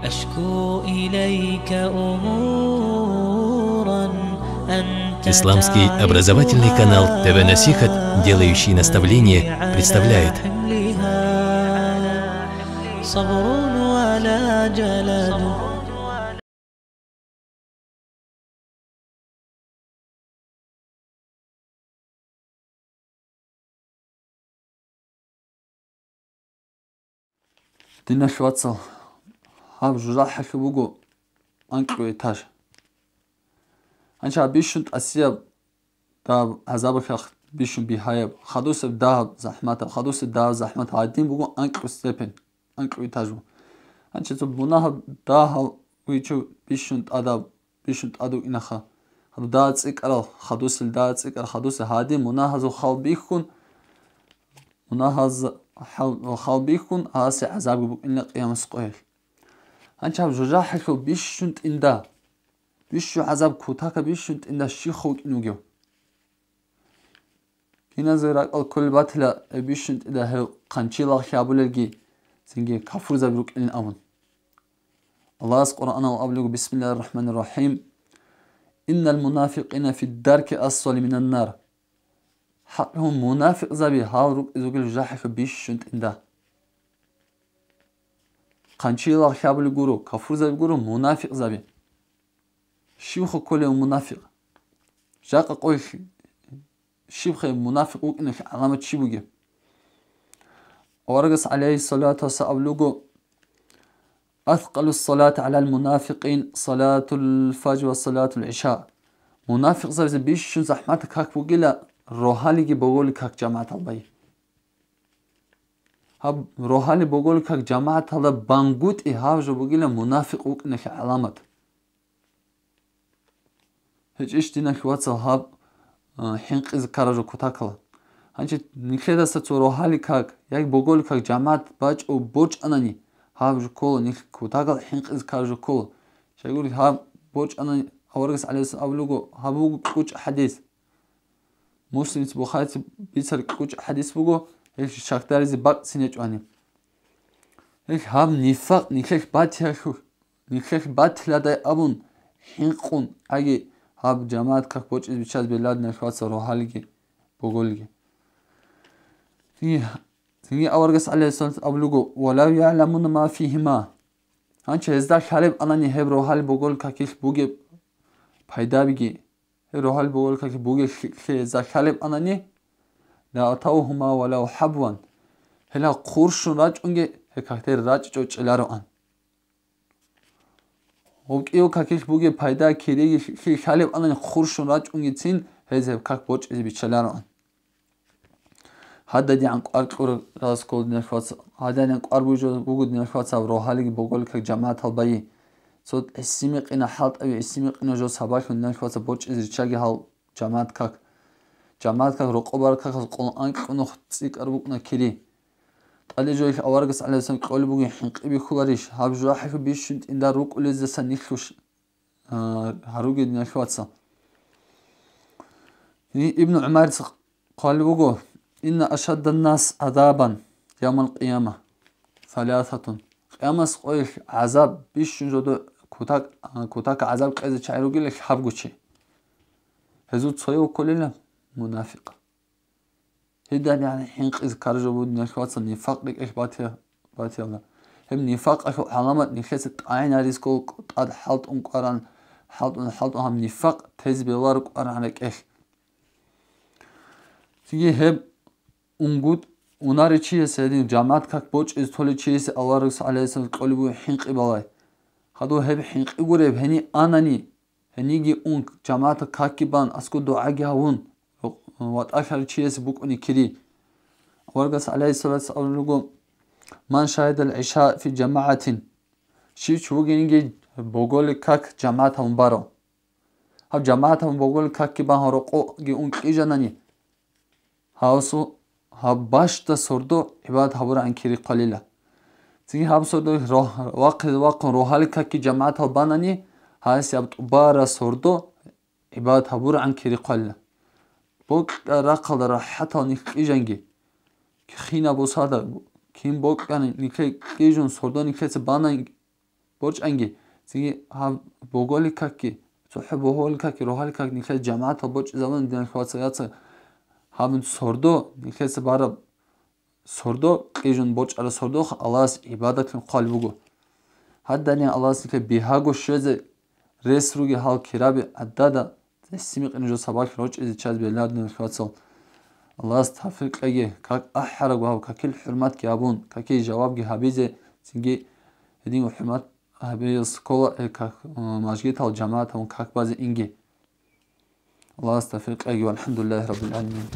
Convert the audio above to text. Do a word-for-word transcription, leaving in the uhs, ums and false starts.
أشكو إليك أمورا أنت Исламский образовательный канал تعلمها. Т В Насихат, делающий наставление, представляет. صبر ولا جلد. Диналъ вацал, гьаб жужахӀалъув буго анкьго этаж. Гьанча гьаб бищун тӀасияб дагьаб гӀазабалъухъ бищун бигьаяб, хадусеб дагьаб захӀматаб, хадусеб дагьаб захӀмат гьадин буго анкьго степень, анкьго этаж буго. Гьанча цо мунагьал дагьал вичав бищун тӀадаб, бищун тӀад вукӀинаха. Гьадаб дагьа цӀикӀкӀарал, хадусел дагьа цӀикӀкӀарал, хадусел гьадин мунагьазул хал бихьун, мунагьаз хал-, хал бихьун, гьасе гӀазабги букӀинила къиямас къоялъ. Гьанча гьаб жужахӀалъув бищун тӀинда, бищун гӀазаб, кутакаб бищун тӀинда щихъ вукӀин вугев? Киназда ракӀал кколеб батила, э, бищун тӀинда гьев хъанчиял лагълъи гьабулелги, цинги кафурзаби рукӀилин абун. Аллагьас Къуръанал абулего: «Бисмиллагьир рахӀманир рахӀим. Иннал мунафикъина фид дарки асфали минан нар». ХӀакълъун мунафикъзаби гьал рукӀизе ругел жужахӀалъув бищун тӀинда. Хъанчиял лагълъи гьабулел гуро, кафурзаби гуро мунафикъзаби. Щивха кколев мунафикъ? Жакъа къоялъ щибха мунафикъ вукӀиналъе гӀаламат щиб бугеб? Аварагас, гӀалайгьиссалату вассалам, абулего: «Аскъалу ссалати гӀалал мунафикъин салатул фажр ва салатул гӀиша». Мунафикъзабизе бищун захӀмат как бугила рогьалиги боголи как жамагӀатал бай. Гьаб рогьали боголи как жамагӀаталда бангутӀи гьаб жо бугила мунафикъ вукӀиналъе гӀаламат. ГьечӀищ, диналъ вацал, гьаб, а, хӀинкъизе ккараб жо кутакала. Гьанчи нилъедаса цо рогьали как, яги боголи как жамагӀат бачӀо борчӀанани, гьаб жо ккола, нилъ кутакал хӀинкъизе ккараб жо ккола. Щайгури гьаб борчӀанани, аварагас гӀалайгьиссалам абулего, гьаб буго кьучӀ хӀадис. Муслимица, Бухарица бицараб кьучӀ хӀадис буго, гьелъ щакдаризе бакӀцин гьечӀони. Гьелъ гьаб нифакъ нилъелъ батиялъу-, нилъелъ батиладай абун хӀинкъун, аги гьаб жамагӀат как бочӀизе биччазе белладиналъ вацал рогьалиги боголиги. Цинги, цинги аварагас гӀалайгьиссалату абулего: «Валав ягӀламуна ма фигьима». Гьанчи гьезда лъалеб анани гьеб рогьал богол какилъ бугеб пайдабиги, гьеб рогьал богол какилъ бугелъе гьезда лъалеб анани, «ла атавгьума валав хӀабван», гьела хъурщун рачӀунги гьеб какде рачӀичӀо чӀелароан. Гьоб кӀиго какилъ бугеб пайда кириги лъалеб анани хъурщун рачӀунгицин гьез гьеб как бочӀизе биччалароан. ГьададигӀан кӀвар кьурал раскол, диналъ вацал, гьададигӀан кӀвар буго, диналъ вацал, рогьалиги боголикаги жамагӀатал байи. Цо гӀисимикъина хӀалтӀаби, гӀисимикъина жо сабаблъун, диналъ вацал, бочӀизе риччаги гьал жамагӀат как. ЖамагӀат как рокъоб бараб каказ къоло анкьго нух цӀикӀкӀар букӀуна кири. ТӀаде жо ил аварагас гӀалайгьиссалам кьолеб бугин хӀинкъи бихьуларищ? Гьаб жо ахӀи бищун тӀиндар рукӀулездасан нилъуш а, гьаруге, диналъ вацал. И Ибну ГӀумарица хъвалеб буго: «Инна ашадданнас гӀазабан явмал къияма саласатун». Къиямас къоялъ гӀазаб бищун жодо кутак, а, кутак гӀазаб кьезе чагӀи ругила гьабгу чи. Гьезул цояв кколила мунафикъ. Гьедин, яни, хӀинкъизе ккараб жо буго, диналъ вацал, нифакъ рекӀелъ бати-, батиялда. Гьеб нифакъалъул гӀаламат нилъеца тӀагӀинаризго тӀад хӀалтӀун кӀваран, хӀалтӀун, хӀалтӀун гьаб нифакъ тезе бегьуларо кӀваран рекӀелъ. Цинги гьеб унгут унарев чиясе, гьедин жамагӀат как бочӀизе толев чиясе аварагас гӀалайгьиссалам кьолеб буго хӀинкъи балай. Хадув гьеб хӀинкъи гуреб гьенив анани, гьениги ун, жамагӀатал какги бан, аскӀоб дугӀаги гьавун, ватӀалъарав чиясе букӀуни кири. Аварагас гӀалайгьиссалату вассалам абулеб буго: «Ман шагьидал гӀиша фи жамагӀатин». Щив чи вугениги боголил как жамагӀаталъун барав. Гьаб жамагӀаталъун боголил какги бан гьав рокъоги ун кьижанани, гьасул гьаб бащда сордо гӀибадат гьабурагӀан кири хъвалила. Цинги гьаб сордо рогь-, вахъизе вахъун рогьалил какги жамагӀатал банани, гьас гьаб тӀубараб сордо гӀибадат гьабурагӀан кири хъвалила. Бокьа рахъалда рахӀатал нилъ кьижанги, хина бусада, кин бокьани нилъее кьижун сордо нилъеца бананги, борчӀанги, цинги гьаб боголил какги, цохӀо богьолил какги, рогьалил как нилъер жамагӀатал борчӀизабун, диналъул вацал, яцал, гьаб сордо, нилъеца бараб сордо, кьижун борчӀараб сордохъ Аллагьас гӀибадатлъун хъвалеб буго. Гьадинан Аллагьас нилъер бигьаго щвезе рес ругел гьал кираби гӀадада, гьесие мекъи нужер сабаблъун рорчӀизе чаз беларин, диналъул вацал. Аллагьас тавфикъ кьеги, как ахӀараб гьаб, какил хӀурматги гьабун, какил жавабги гьабизе, цинги гьедин хӀурмат гьабиялъ ккола, э, как, э, мажгитал жамагӀаталъун как базе инги. Аллагьас тавфикъ кьеги, валхӀамдулиллагьи раббил гӀаламин.